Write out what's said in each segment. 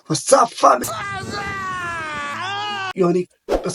What's up, family? ዮኒ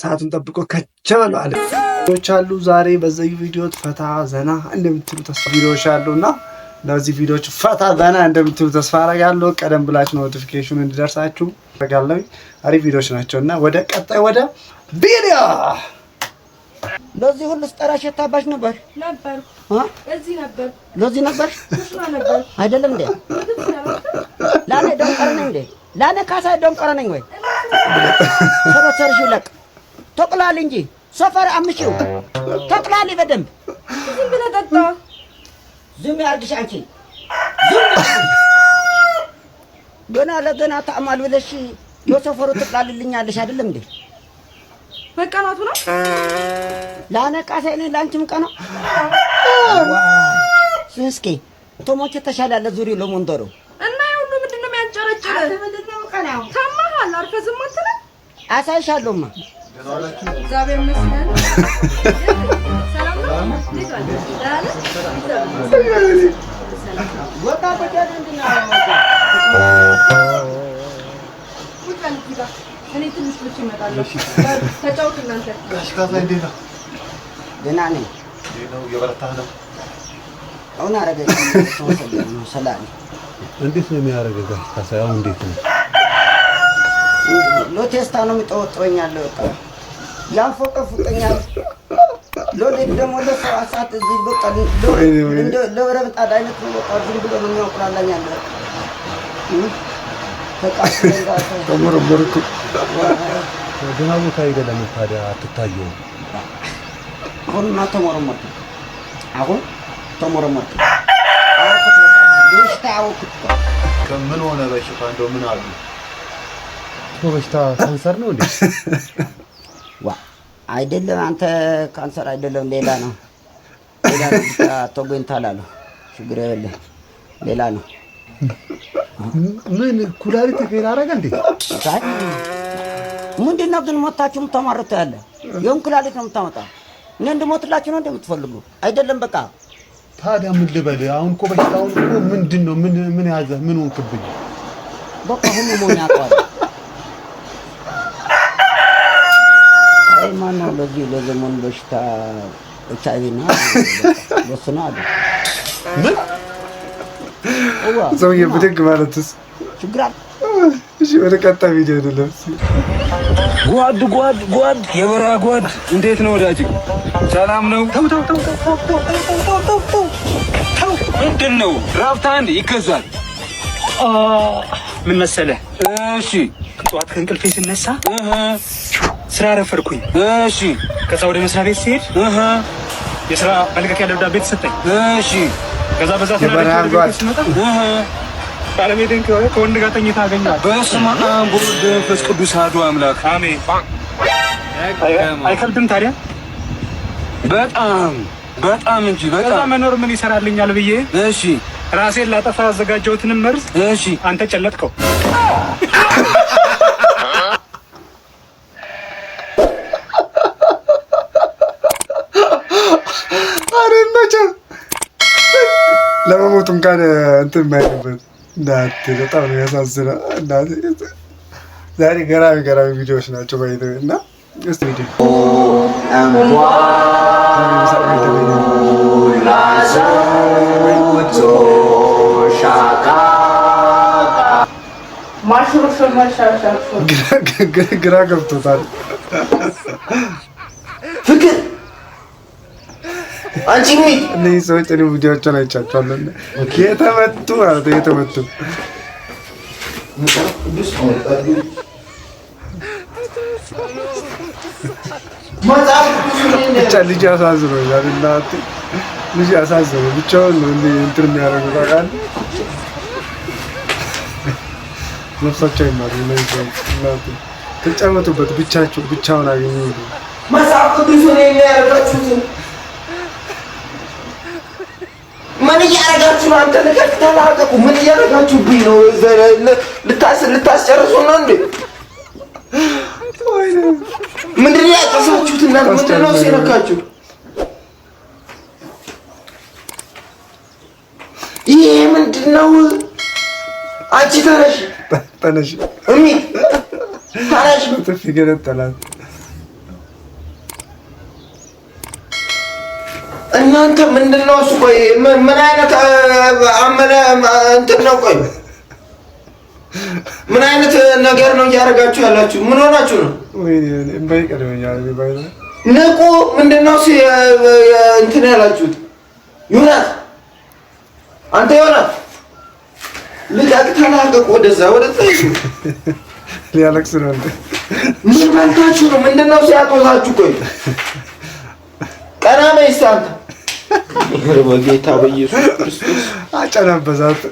ሰዓቱን ጠብቆ ከች ብሏል። ቪዲዮዎች አሉ። ዛሬ በዚህ ቪዲዮ ፈታ ዘና እንደምትሉ ተስፋ ቪዲዮዎች አሉ እና ለዚህ ቪዲዮዎች ፈታ ዘና እንደምትሉ ተስፋ አደርጋለሁ። ቀደም ብላችሁ notification ኑ እንዲደርሳችሁ አደርጋለሁ። አሪፍ ቪዲዮዎች ናቸው እና ወደ ቀጣይ ወደ ቪዲዮ። ለዚህ ሁሉ ስጠራሽ የታባሽ ነበር? ነበር። እዚህ ነበር። ለዚህ ነበር። ኩሽና ነበር። አይደለም እንዴ? ላኔ ደንቆሮ ነኝ እንዴ? ላኔ ካሳ ደንቆሮ ነኝ ወይ? ሰረሰርሽ ለቅ ተቁላል እንጂ ሰፈር አምጪው፣ ተቁላል በደንብ። ዝም ብለህ ጠጣ። ዝም ያርግሽ አንቺ፣ ዝም ያርግሽ። ገና ለገና ታማል ብለሽ ለሰፈሩ ትቅላልልኛለሽ አይደለም እንዴ? መቀናቱ ነው። ለአነ ካሳ እኔ ለአንቺም ቀና። እስኪ ቶሞቼ ተሻላለ ዙሪ ለመንደሩ። እና የሁሉ ምንድን ነው የሚያንጨረጭር? ታማሃል። አርፈህ ዝም አትልም? አሳይሻለሁማ። እግዚአብሔር ይመስገን። ሰላም ነው። እንዴት ዋልክ? ደህና ነህ? ወጣ ወዲያ ምንድን ነው? ቁጭ በል እዚህ ጋር። እኔ ትንሽ ልጅ እመጣለሁ። ተጫወቱ እናንተ። ጋሽ ካሳ እንዴት ነው? ደህና ነኝ። እንዴት ነው? እየበረታህ ነው? አሁን አረገኝ ሰላም። እንዴት ነው የሚያደርገው ጋሽ ካሳ? አሁን እንዴት ነው? ሎቴስታ ነው የሚጠወጥረኛል። በቃ ያንፎቀፉጠኛል። ሎሌት ደግሞ ለ7 ሰዓት እዚህ በቃ እንደ ለብረት ምጣድ አይነት ነው። በቃ ዝም ብሎ ነው የሚያንቁላላኝ ያለ። ተሞረሞርኩ። ደህና ቦታ ሄደህ ለምን ታዲያ አትታየውም? አሁንማ ተሞረሞርኩ። አሁን ተሞረሞርኩ። አወኩት፣ በቃ በሽታ አወኩት እኮ። ከምን ሆነ በሽታ? እንደው ምን አሉ? በሽታ ካንሰር ነው እንዴ? ዋ አይደለም፣ አንተ ካንሰር አይደለም፣ ሌላ ነው። ሌላ ነው። ብቻ ተጎኝታል አሉ። ችግር የለም፣ ሌላ ነው። ምን ኩላሊት fail አደረገ እንዴ? አይ ምንድን ነው ግን ሞታችሁ የምታማርተው ያለ የእንኩላሊት ነው የምታመጣው? እኔ እንድሞትላችሁ ነው እንደምትፈልጉ አይደለም። በቃ። ታዲያ ምን ልበል? አሁን እኮ በሽታውን እኮ ምንድን ነው? ምን ምን ያዘህ? ምን ሆንክብኝ? በቃ ሁሉ መሆን ያውቀዋል። አይ ማነው ለዚህ ለዘመኑ በሽታ ኤች አይ ቪ እና በሱ ነው አሉ። ምን? እዋ። ሰውዬ ብድግ ማለትስ? ችግር አለ። እሺ ወደ ቀጣይ ቪዲዮ አይደለም። ጓድ ጓድ ጓድ፣ የበረሃ ጓድ፣ እንዴት ነው ወዳጅ? ሰላም ነው? ተው ተው ተው ተው ተው ተው ተው ተው ተው። ምንድን ነው? ራፍታን ይገዛል። ምን መሰለህ? እሺ። ጠዋት ከእንቅልፌ ስነሳ ስራ ረፈድኩኝ። እሺ። ከዛ ወደ መስሪያ ቤት ስሄድ የስራ መልቀቂያ ደብዳቤ ተሰጠኝ። እሺ። ከዛ በዛ ስራ የበረሃ ወደ ጓድ። ቤት ስመጣ ባለቤቴን ከወንድ ጋር ተኝታ አገኘኋት። በስመ አብ ወወልድ ወመንፈስ ቅዱስ አሐዱ አምላክ። አሜን። አይከብድም ታዲያ? በጣም በጣም እንጂ። ከዛ በጣም። መኖር ምን ይሰራልኛል ብዬ ራሴን ላጠፋ ያዘጋጀሁትንም መርዝ አንተ ጨለጥከው። አረ መቼም ለመሞት እንኳን እንትን የማይልበት እናቴ፣ በጣም ነው የሚያሳዝነው። እናቴ፣ ዛሬ ገራሚ ገራሚ ቪዲዮዎች ናቸው by the way እና እስቲ ቪዲዮ ግራ ገብቶታል። ፍቅር አንቺ ሚት እነዚህ ሰዎች እኔ ቪዲዮዎችን አይቻቸዋለሁ። የተመቱ ማለት ነው፣ የተመቱ። መጽሐፍ ቅዱስ አወጣልኝ። መጽሐፍ ቅዱስ ብቻ ልጅ ያሳዝኖኛል። እናቴ ልጅ ያሳዝነው ብቻውን ነው እንዲህ እንትን የሚያደርጉት ታውቃለህ። ነፍሳቸው ይማሩ እነዚህ ሰዎች። እናቴ ተጫወቱበት፣ ብቻቸው ብቻውን አገኙ። መጽሐፍ ቅዱስ ነው የሚያደርጋችሁትን ምን እያደረጋችሁ ነው? አንተ ነገር ተላቀቁ። ምን እያደረጋችሁብኝ ነው? ልታስጨርሱ ነው እንዴ? ምንድን ነው ያጨሳችሁት? እናንተ ምንድን ነው የነካችሁ? ይሄ ምንድን ነው? አንቺ ተነሽ። ተነሽ። እሚ ተነሽ። ጥፊ ገነጠላት። እናንተ ምንድን ነው እሱ? ቆይ ምን አይነት አመለ እንትን ነው? ቆይ ምን አይነት ነገር ነው እያደረጋችሁ ያላችሁ? ምን ሆናችሁ ነው? ወይኔ እምባዬ ቀድሞኛል። ንቁ! ምንድን ነው እንትን ያላችሁት? ዮናስ፣ አንተ ዮናስ ልቀቅ፣ ተላቀቅ። ወደዛ ወደዛ ሊያለቅስ ነው እንዴ? ምን በልታችሁ ነው? ምንድን ነው ሲያጦዛችሁ? ቆይ ቀና በይ እስኪ አንተ። በጌታ በኢየሱስ ክርስቶስ አጨናበዛት።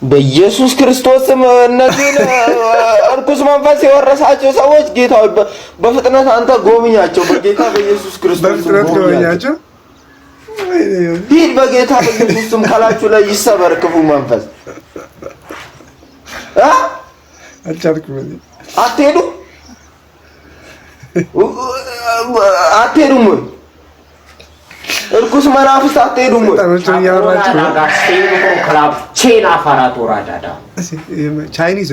በኢየሱስ ክርስቶስም እነዚህን እርኩስ መንፈስ የወረሳቸው ሰዎች ጌታ በፍጥነት አንተ ጎብኛቸው። በጌታ በኢየሱስ ክርስቶስ በፍጥነት ጎብኛቸው። ሂድ፣ በጌታ በኢየሱስ ስም ካላችሁ ላይ ይሰበር ክፉ መንፈስ። አልቻልኩም። አትሄዱ አትሄዱም ወይ? እርኩስ መናፍስት አትሄዱም ወይ? ቻይኒዝ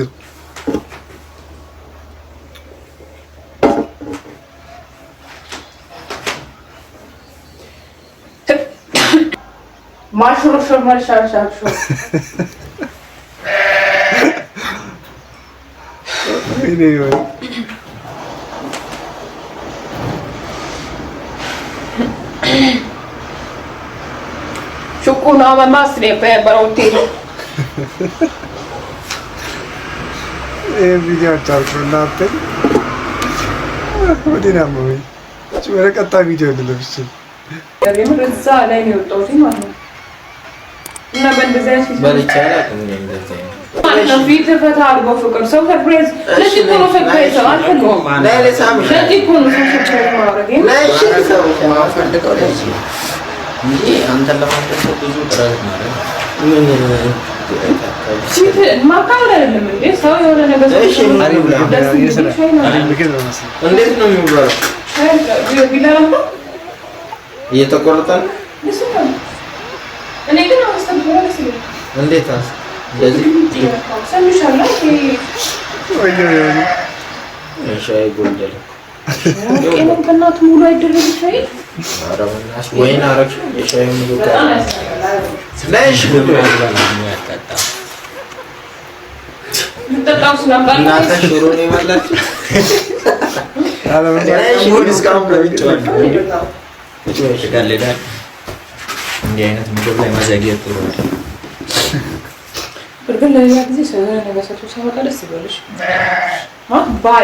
ይህ ቪዲዮ አልቻልኩም። እናንተ ወዴን አመመኝ። ወደ ቀጣይ ቪዲዮ እንለፍ። እዛ ላይ ነው የወጣሁት ማለት ነው። እና በእንደዚህ አይነት ፊት ፈታ አድርጎ ፍቅር ሰው surprise ለዚህ እኮ ነው surprise ለዚህ እኮ ነው ሰው surprise ማድረግ እንጂ አንተን ለማስደሰት ብዙ ጥረት ማለት ማካበድ አይደለም እንዴ? ሰው የሆነ ነገር እንዴት ነው የሚባለው? እየተቆረጠ ነው። እኔ ግን እንዴት እንደዚህ ሻይ ጎደለ። ሙሉ አይደረግም ሻይ ወይን አረግሽው የሻይ ሙሉ እናንተ ሽሮ ነው የበላችሁት? እንዲህ አይነት ምግብ ላይ መዘግየት ጥሩ ነው። ግን ለሌላ ጊዜ ሰው የሆነ ነገር ሰርቶ ሲያመጣ ደስ ይበልሽ።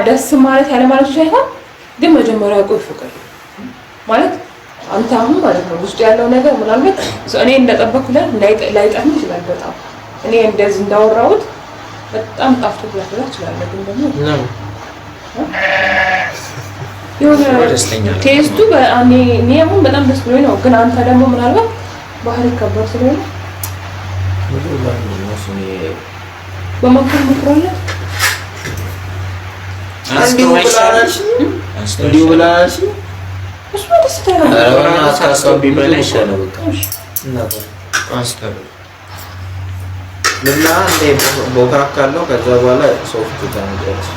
ደስ ማለት ያለ ማለቱ ሳይሆን ግን መጀመሪያ ቆይ ፍቅር ማለት አንተ አሁን ማለት ነው ውስጡ ያለው ነገር ምናልባት እኔ እንደጠበኩ ላይጠቅም ይችላል። በጣም እኔ እንደዚህ እንዳወራሁት በጣም ጣፍቶ ላትበላ ትችላለህ። ግን ደግሞ የሆነ ቴስቱ እኔ አሁን በጣም ደስ ብሎኝ ነው። ግን አንተ ደግሞ ምናልባት ባህሪ ከባድ ስለሆነ በመከር ሞክሮለት እንዲሁ ብላሽ እሱ ደስታ ነው። ልብላ እንዴ ቦካ ካለው ከዛ በኋላ ሶፍት ታንቀርስ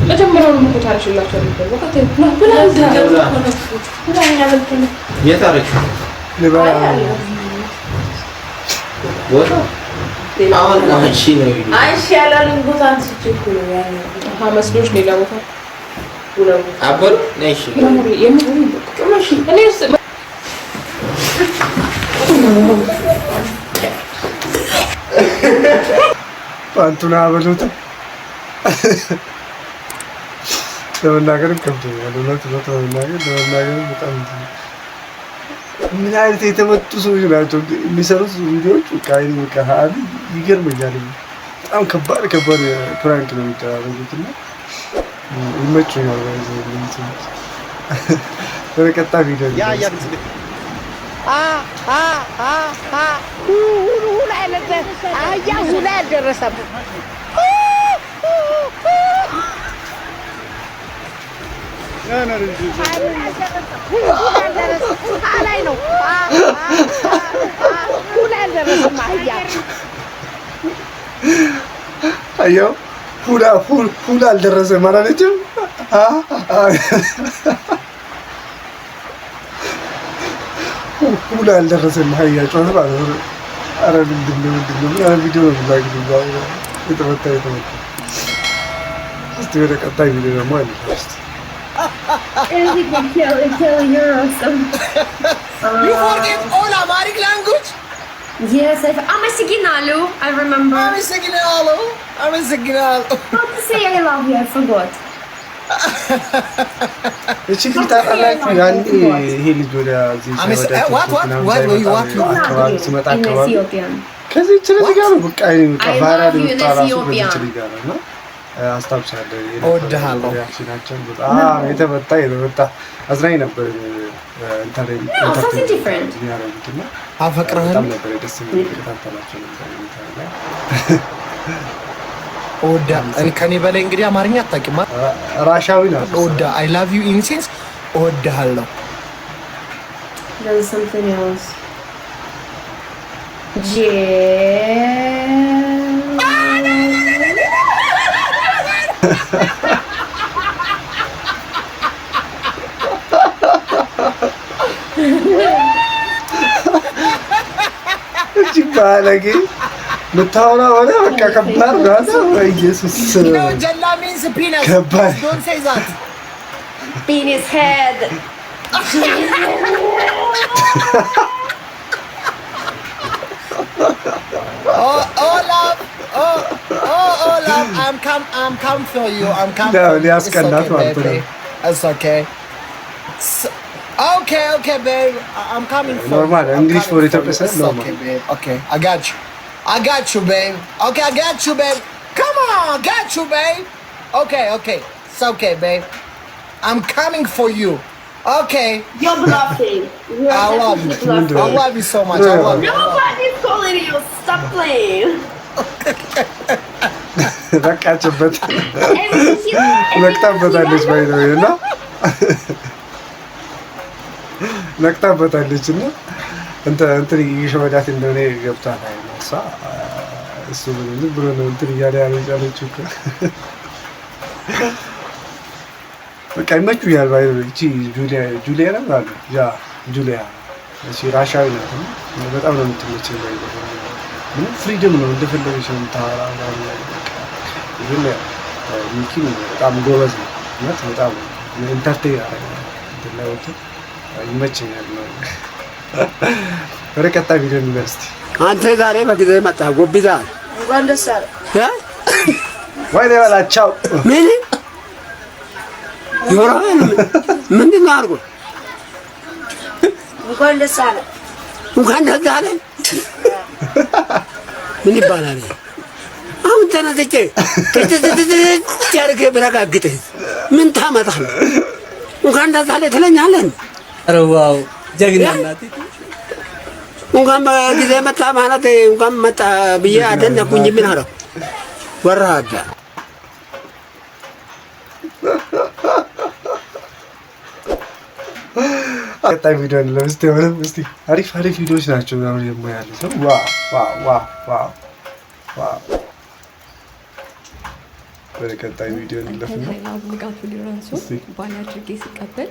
መጀመሪያውንም እኮ ታነሽላቸው ነበር። በቃ የት አደረግሽው? ቦታ አሁን አንቺ ነው አንቺ ያላሉኝ ቦታ አንስቼ እኮ ነው ያለው። መስሎሽ ሌላ ቦታ አበሉ ነሽ ፓንቱን አበሉት። ለመናገርም ከብዶኛል። እውነት እውነት ለመናገር በጣም ምን አይነት የተመቱ ሰዎች ናቸው የሚሰሩት ቪዲዮዎች። በቃ በቃ ይገርመኛል። በጣም ከባድ ከባድ prank ነው የሚደራረጉት እና ይመቹኛል። ወደ ቀጣይ ቪዲዮ አህያ ሁ ላይ አልደረሰም። ላይ ነው ላይ አልደረሰም አህያ። አየው፣ ሁላ ሁላ አልደረሰም አላለችም። ሁላ አልደረሰም አህያ ጮህ ማለት ነው። ኧረ ምንድን ነው ምንድን ነው? ምን አይነት ቪዲዮ ነው? የተመታ የተመታ። እስቲ ወደ ቀጣይ ቪዲዮ ደግሞ እንሂድ እስቲ። Kelly, you're awesome. You forget all Amharic language? Yes, አመሰግናለሁ. I remember. አመሰግናለሁ። አመሰግናለሁ። How to say "I love you"? I forgot. እቺ ግን ታውቃላችሁ፣ ያኔ ይሄ ልጅ ወደ እዚህ ወደ What, what, ምናምን what, ሳይመጣ what? አካባቢ ሲመጣ In አካባቢ Ethiopian. ከዚህች ልጅ ጋር ነው በቃ ይሄ በቃ I viral love you in የወጣ ራሱ Ethiopia. ከዚች ልጅ ጋር ነው። እና አስታውሳለሁ እወድሃለሁ። Reaction ኣቸውን በጣም የተመታ የተመታ አዝናኝ ነበር። No, something different. የሚያደርጉት እና አፈቅርሃለሁ። በጣም ነበር ደስ የሚል፣ እከታተላቸው ነበር ኢንተር ላይ። እወድሃለሁ። ከኔ በላይ እንግዲህ አማርኛ አታውቂም። ራሻዊ ናት። እወዳ I love you in sense እወድሃለሁ። There's something else. J. እጅግ ባለጌ የምታወራ ሆነ በቃ ከባድ ናት። በኢየሱስ። No, ጀላ means penis. ከባድ። Don't say that. Penis head. Oh, oh, love. Oh, oh, oh, love. I'm come for you. I'm come No, for you. It's ሊያስቀናት okay, ማለት ነው። baby. It's okay. Okay, babe. I'm coming for Normal, you. I'm English coming for for Ethiopia you. says It's normal. okay, babe. Okay, I got you. I got you, babe. Okay, I got you, babe. Come on, I got you, babe. Okay. It's okay, babe. I'm coming for you. Okay. You're bluffing. You're I love you. definitely bluffing. I love you so much. I love you. Nobody's calling you. Stop playing. በቃችበት፣ ነቅታበታለች። ባይ ነው እና ነቅታበታለች እና እንትን እየሸወዳት እንደሆነ ገብቷል። አይ ነው እሷ እሱ ዝም ብሎ ነው እንትን እያለ ያለችው እኮ በቃ ይመቹኛል። ባይ ነው እቺ ጁሊያ፣ ጁሊያ ነው አሉ፣ ያ ጁሊያ እሺ ራሻዊ ናት እና በጣም ነው የምትመቸኝ። ባይ ነው ምንም freedom ነው፣ እንደፈለገች ነው የምታወራ ምናምን ነገር በቃ። ግን ሚኪም በጣም ጎበዝ ነው። እውነት በጣም entertain ያደርጋል። እንትን ላይ ወጥቶ ይመቸኛል ነው። ወደ ቀጣይ ቪዲዮ ዩኒቨርሲቲ አንተ ዛሬ በጊዜ መጣህ፣ ጎብዘሃል። እንኳን ደስ አለ። ወይኔ በላቸው። ምን ጆሮ ምንድን ነው አድርጎ? እንኳን ደስ አለ። እንኳን ደስ አለ። ምን ይባላል? አሁን ተነስቼ አድርጌ ብረጋግጥህ ምን ታመጣለህ? እንኳን ደስ አለ ትለኛለህ? ኧረ wow፣ ጀግና እናቴ። እንኳን በጊዜ መጣ ማለት እንኳን መጣ ብዬ አደነኩኝ። ምን አለው ወራዳ። ቀጣይ ቪዲዮ እንለም እስቲ። አሁንም እስቲ አሪፍ አሪፍ ቪዲዮዎች ናቸው አሁን ደግሞ ያሉት። Wow, wow, wow, wow, wow። ወደ ቀጣይ ቪዲዮ እንለፍና ኃይለአብ ንጋቱ ሊራንሶ ባል አድርጌ ስቀበል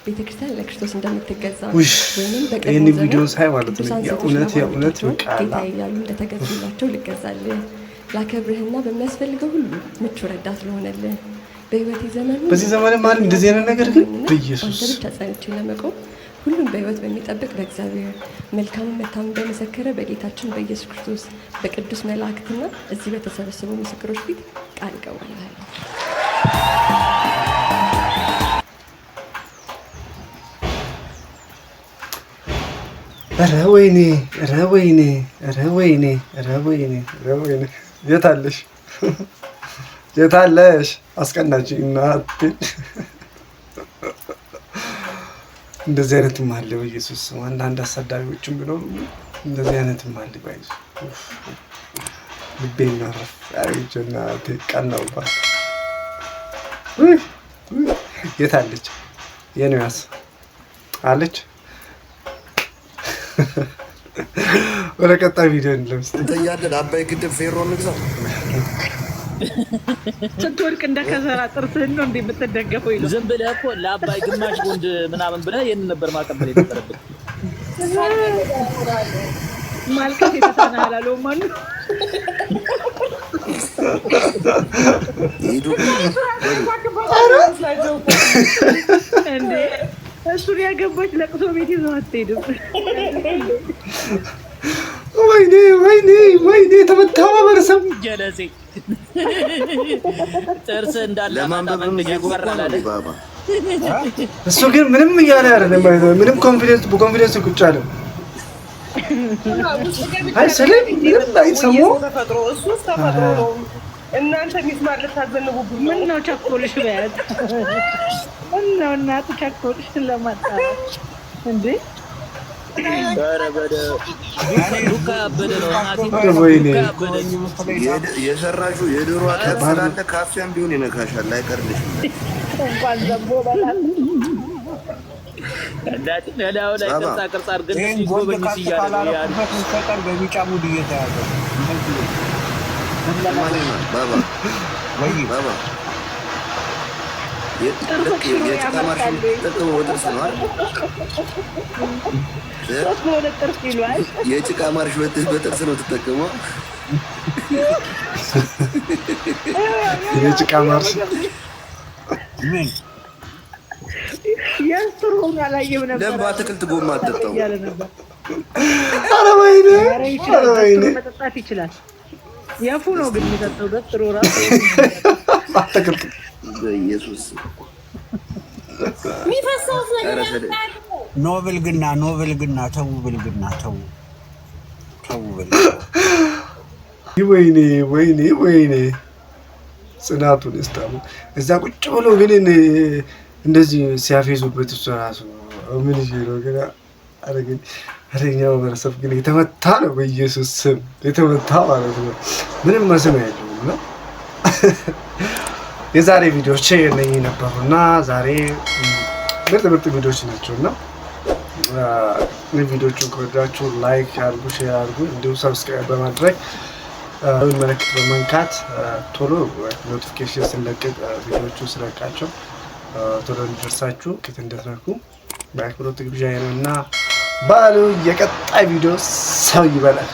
ቤተክርስቲያን ለክርስቶስ እንደምትገዛ ውይ፣ ወይንም በቀድሞ ይህን ዘመን ቪዲዮ ሳይ ማለት ነው ቅዱሳን ሴቶች የእውነት የእውነት ለባሎቻቸው በቃ ጌታዬ እያሉ እንደተገዙላቸው ልገዛልህ፣ ላከብርህና በሚያስፈልገው ሁሉ ምቹ ረዳት ልሆነልህ በህይወቴ ዘመን ሁሉ በዚህ ዘመንም አለ እንደዚህ አይነት ነገር ግን በኢየሱስ። በአንተ ብቻ ጸንቼ ለመቆም ሁሉም በህይወት በሚጠብቅ በእግዚአብሔር፣ መልካሙን መታመን በመሰከረ በጌታችን በኢየሱስ ክርስቶስ፣ በቅዱስ መላእክትና እዚህ በተሰበሰቡ ምስክሮች ፊት ቃል እገባልሃለሁ። ኧረ ወይኔ፣ ኧረ ወይኔ፣ ኧረ ወይኔ፣ ኧረ ወይኔ፣ ኧረ ወይኔ! የት አለሽ? የት አለሽ? አስቀናችኝ እናቴ። እንደዚህ አይነትም አለ በኢየሱስ ስም። አንዳንድ አሳዳቢዎችም ቢኖሩ እንደዚህ አይነትም አለ። ባይዙ ልቤን አረፍ ያደረገችው እናቴ ቀናውባት። ውይ፣ ውይ። የት አለች? የኔዋስ አለች። ወደ ቀጣይ ቪዲዮ እንለምስ። እያለን አባይ ግድብ ፌሮ እንግዛ። ስትወድቅ እንደ ከዘራ ጥርስህን ነው እንደ የምትደገፈው ይለው። ዝም ብለህ እኮ ለአባይ ግማሽ ጉንድ ምናምን ብለህ ይህንን ነበር ማቀበል የነበረብን። ማልቀስ የተሳነህ አላለውም ማነው? እንዴ እሱን ያገባች ለቅሶ ቤት ይዘው አትሄድም። ወይኔ ወይኔ ወይኔ፣ የተመታ ማህበረሰብ። ጀለሴ ጥርስ እንዳለ ለማንበብም እየጓጓ ነው ባባ። እሱ ግን ምንም እያለ አይደለም። ምንም confidence በ confidence ቁጭ አለ። አይ ስለ ምንም አይሰማው። ተፈጥሮ እሱስ ተፈጥሮ ነው። እናንተ ሚስማር ልታዘንቡብኝ ምን ነው ቸኮልሽ? በያት ምን ነው እናቱ ቸኮልሽ ለማጣራት እንዴ? ኧረ በደ ዱካ ያበደ ነው እናቴ። ወይኔ። ዱካ ያበደ ነው። የሰራሽው የዶሮ አጠብ ስላለ ካፊያም ቢሆን ይነካሻል፣ አይቀርልሽም። እንኳን ዘንቦ በላት። እናቴ በላዩ ላይ ቅርጻ ቅርጽ አድርገን ይህን gold ጎበኝ ካፕ እያለ ነው ያ ካላረኩበት በስተቀር በቢጫ mood እየተያዘ ባባ ባባ፣ የጭቃ ማርሽ የምትጠቀመው በጥርስ ነው አይደል? ሶስት በሁለት ጥርስ ይሏል። የጭቃ ማርሽ በጥርስ ነው የምትጠቀመው? የጭቃ ማርሽ። ምን የስሩ ሆኖ አላየም ነበር። ለምን በአትክልት ጎማ አትጠጣው? እያለ ነበር። ኧረ ወይኔ፣ ኧረ ይችላል፣ ኧረ ወይኔ። ገትሮ መጠጣት ይችላል። የፉ ነው ግን የሚጠጣው ገትሮ ራሱ። አትክልት። በኢየሱስ። የሚፈሰውስ ነገር። ኧረ ተደ- No ብልግና፣ no ብልግና፣ ተው ብልግና፣ ተው ተው ብልግና። ወይኔ ወይኔ ወይኔ፣ ጽናቱን እስታሙ እዛ ቁጭ ብሎ ግን እንደዚህ ሲያፌዙበት እሱ ራሱ ምን ይዤ ነው ግን። ኧረ ግን ኧረ እኛ ማህበረሰብ ግን የተመታ ነው፣ በኢየሱስ ስም የተመታ ማለት ነው። ምንም መስም ያለውም ነው። የዛሬ ቪዲዮዎች እነኚህ ነበሩና ዛሬ ምርጥ ምርጥ ቪዲዮዎች ናቸው እና ቪዲዮቹን ከወዳችሁ like አድርጉ፣ share አድርጉ፣ እንዲሁም subscribe በማድረግ ምልክት በመንካት ቶሎ notification ስንለቅቅ ቪዲዮቹን ስለቃቸው ቶሎ እንዲደርሳችሁ ክት እንድትነኩ በአክብሮት ግብዣዬ ነው እና ባሉ የቀጣይ ቪዲዮ ሰው ይበላል።